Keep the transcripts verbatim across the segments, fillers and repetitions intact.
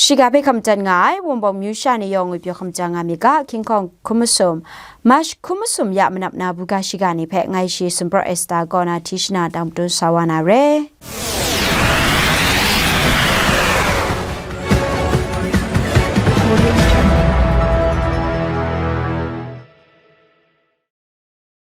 Shiga hpe hkam chyan nga ai Wunpawng myu sha ni yawng ngwi pyaw hkam chyan nga myit ga, King Kong hkum masum, March hkum masum ya manap na buga shiga ni hpe ngai shi Sumpraw Esta kaw na hti shana dang patun sa wa na re.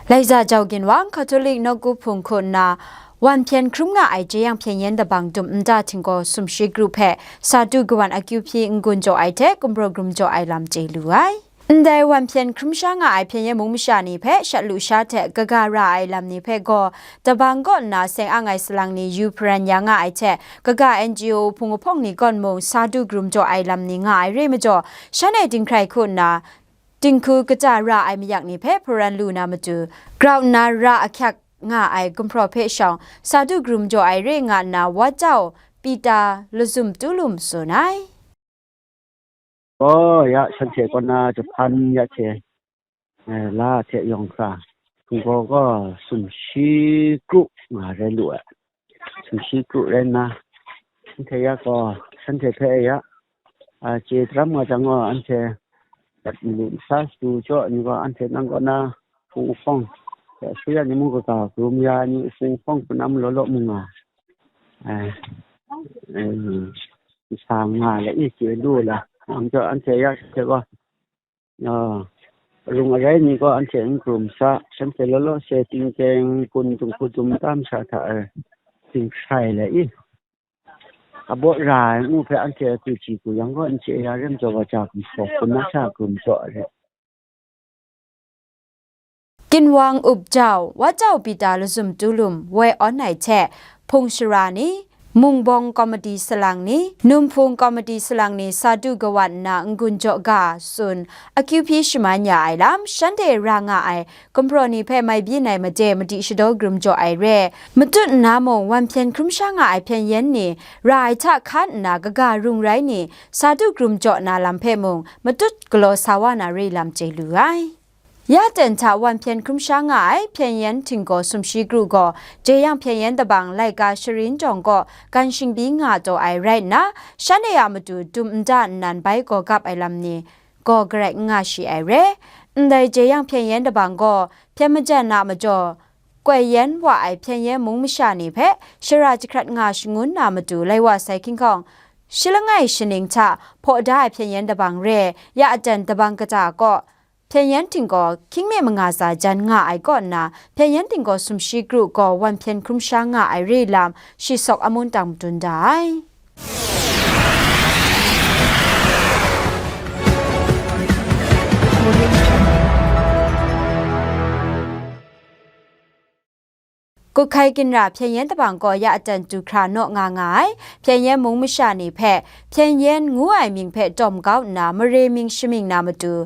Laiza Jau Ginwang Catholic Nawku Hpung hku nna wan hpyen hkrum nga ai jeyang hpyen yen dabang dum nta htinggaw sumshi kru hpe Sadu kawan akyu hpyi n-gun jaw ai hte gumhpraw grum jaw ai lam chye lu ai. Ndai wan hpyen hkrum sha nga ai hpyen yen mung masha ni hpe shat lu sha hte kaga ra ai lam ni hpe gaw, dabang kaw nna seng ang ai salang ni yu hparan ya nga ai hte, kaga N G O hpung ahpawng ni gawn mung Sadu karum jaw ai lam ni nga ai re majaw, shan e dinghkrai hku nna, dinghku kata ra ai mayak ni hpe hparan lu na matu, grau nna ra ahkyak nga ai gumhpraw hpe shawng, Sadu karum jaw ai re nga nna, Wa Jau Pita Lazum Tulum tsun ai. Gaw ya, shanhte kaw na jahpan ya hte, eh, la hte yawng hkra, hpunggaw gaw sumshi kru nga rai lu ai. Sumshi kru rai nna, shanhte ya gaw, shanhte hpe ya, a, chye daram nga jang gaw, anhte lat malu nsa shadu jaw ni gaw, anhte nang kaw na hpung hpawng, ya, su ya ni mung kaga karum ya ni hpung hpawng punam law law mu nga, eh, eh, nsa nga le i chye lu la, nang jaw anhte ya shanhte gaw, a, arung arai ni gaw anhte n karum sa, shanhte law law se ting teng kun dung hku dum tam sha hta e, ting shai le i, abaw ra ai ngu hpe anhte a tu ji ku yang gaw, n chye ya rem jaw wa ja gumhpraw hkun na sha karum jaw ai re. Ginwang Up Jau, Wa Jau Pita Lazum Tulum woi awn ai hte, hpung shara ni, Mungbawng Komiti salang ni, Numhpung Komiti salang ni Sadu kawan nna n-gun jaw ga tsun, akyu hpyi shaman ya ai lam, shanhte ra nga ai gumhpraw ni hpe mai byin ai made madi shadaw karum jaw ai re. Matut nna mung, wan hpyen hkrum sha nga ai hpyen yen ni, ra ai hta hkan nna kaga rung rai ni, Sadu karum jaw na lam hpe mung, matut galaw sa wa na re lam chye lu ai. Ya ten hta wan hpyen hkrum sha nga ai hpyen yen htinggaw sumshi kru gaw, jeyang hpyen yen dabang laika sharin jawng kaw gan shingbyi nga taw ai rai nna, shanhte a matu dum nta nnan bai gaw gap ai lam ni gaw garai n nga shi ai re. Ndai jeyang hpyen yen dabang gaw, hpyen majan a majaw, koi yen wa ai hpyen yen mung masha ni hpe shara jahkrat nga shangun na matu lai wa sai hkying hkawng, shi langai shaning hta hpaw da ai hpyen yen dabang re, ya aten dabang kata kaw, hpyen yen htinggaw hkying mi manga tsa jan nga ai kaw nna, hpyen yen htinggaw sumshi kru gaw wan hpyen hkrum sha nga ai re lam, shi sawk amun tang madun da ai. Kuhkai ginra hpyen yen dabang gaw ya aten du hkra naw nga nga ai, hpyen yen mung masha ni hpe, hpyen yen ngu ai mying hpe tawm kau nna, mare mying shamying na matu,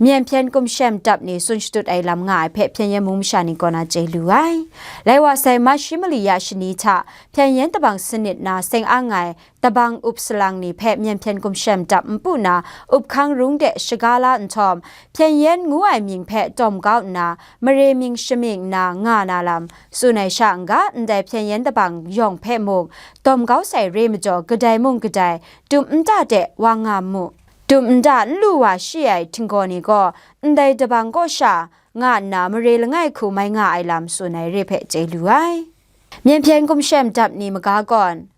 myen hpyen gumshem dap ni tsun shatut ai lam nga ai hpe, hpyen yen mung masha ni kaw na chye lu ai. Lai wa sai, Mashi mali ya shani hta, hpyen yen dabang sanit na seng ang ai, dabang up salang ni hpe myen hpyen gumshem dap npu na, up hkang rung de shaga la nhtawm, hpyen yen ngu ai mying hpe tawm kau nna, mare mying shamying nna nga na lam tsun ai sha n ga, ndai hpyen yen dabang yawng hpe mung, tawm kau sai re majaw, kadai mung kadai, dum nta de wa nga mu. Dum nta n lu wa shi ai htinggaw ni gaw, ndai dabang kaw sha nga nna, mare langai hku mai nga ai lam tsun ai re hpe chye lu ai. Myen hpyen gumshem dap ni maga gawn,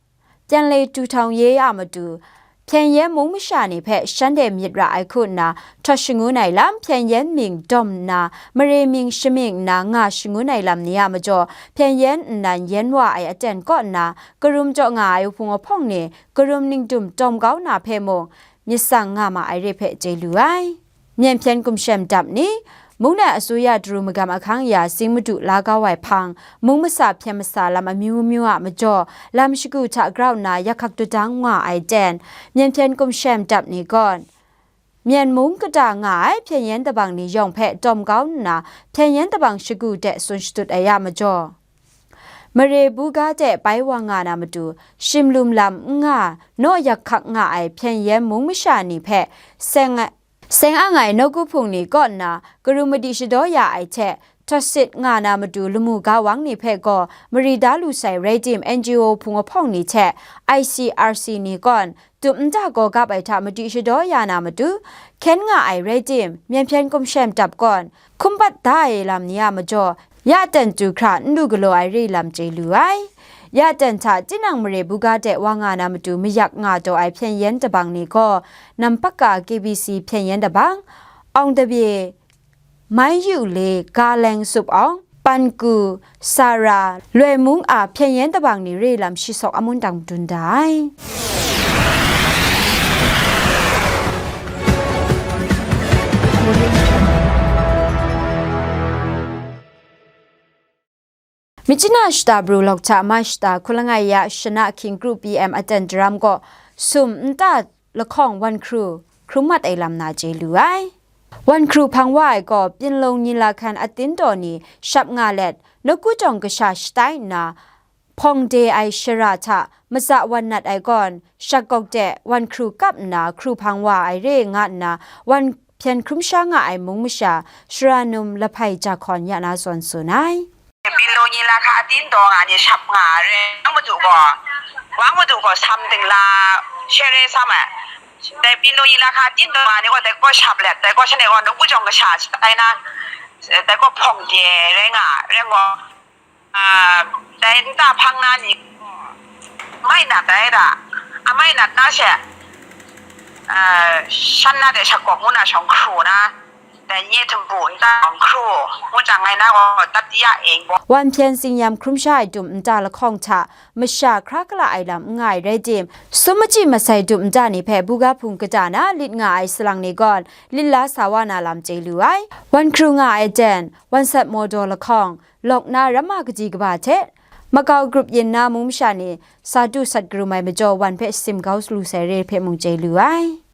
Pyanle tu htawng ye a matu, hpyen yen mung masha ni hpe shanhte myit ra ai hku nna, htawt shangun ai lam, hpyen yen mying dawm nna, mare mying shamying nna nga shangun ai lam ni a majaw, hpyen yen nnan yen wa ai aten kaw nna, karum jaw nga ai uhpung ahpawng ni, karum ningdum tawm kau na hpe mung, myit tsang nga ma ai re hpe chye lu ai. Myen hpyen gumshem dap ni, mung nat asuya daru magam ahkang ya zing madu la kau ai hpang, mung masa hpyen masa lam amyu myu a majaw, lam shagu hta grau nna yak hkak dudang nga ai ten, myen hpyen gumshem dap ni gawn, myen mung kata nga ai hpyen yen dabang ni yawng hpe tawm kau nna, hpyen yen dabang shagu de tsun shatut ai a majaw, mare buga de bai wa nga na matu, shimlum lam n nga, naw yak hkak nga ai hpyen yen mung masha ni hpe seng, seng ang ai nawku hpung ni kaw nna, karum madi shadaw ya ai hte, Tosit nga na matu lamu ga wang ni hpe gaw mari da lu sai rai tim, N G O hpung ahpawng ni hte I C R C ni gawn tup nta gaw gap ai hta madi shadaw ya na matu, hkyen nga ai rai tim, myen hpyen kumshem dap gawn hkum bat da ai lam ni a majaw, ya ten tu hkra n lu galaw ai re lam chye lu ai. Ya ten hta tinang mare buga de wa nga na matu mayak nga taw ai hpyen yen dabang ni gaw, Nampaka K B C hpyen yen dabang, Awng Tabye, Mai Yu Le, Ga Leng Sup Awng, Pan Ku, Sara, Loi Mung a hpyen yen dabang ni re lam shi sawk amun dang madun da ai. Myitkyina shata Bru Lok hta ma shata Hkulangai ya shana ahkying kru P M aten daram gaw sum nta lahkawng wan hkru hkrum mat ai lam na chye lu ai. Wan hkru hpang wa ai gaw Pinlung Nyi Lahkan atin daw ni shap nga let, nawku jawng kasha shatai nna, hpawng de ai shara hta matsa wan nat ai gawn, shakgawk de wan hkru kap nna hkru hpang wa ai re nga nna, wan hpyen hkrum sha nga ai mung masha, Sara Num Lahpai Jahkawn ya na zawn tsun ai. Pinlung Nyi Lahkan atin daw nga ni shap nga ai re, wang madu gaw, wang madu gaw sam dingla shere sam ai. Dai Pinlung Nyi Lahkan atin daw nga ni gaw, dai gaw shap let, dai gaw shane gaw nawku jawng kasha shatai na, dai gaw hpawng de rai nga, rai gaw, ah, dai nta hpang na ni mai nat rai da, a mai nat na she, ah, shan na de shakgawk ngu na shawng hkru na, dai nye htumpu nta shawng hkru ngu jang ngai na gaw, tat ya e gaw. Wan hpyen tsingyam hkrum sha ai tum nta lahkawng hta masha hkra kala ai lam n nga ai rai tim, sum machyi masai tum nta ni hpe buga hpung kata na lit nga ai salang ni gawn, lit la sa wa na lam chye lu ai. Wan hkru nga ai aten, wan sat maw daw lahkawng, lawk na ramma kaji kaba hte, makau grup yin na mung masha ni sa du sat karum ai majaw wan hpe shasim kau lu sai re hpe mung chye lu ai.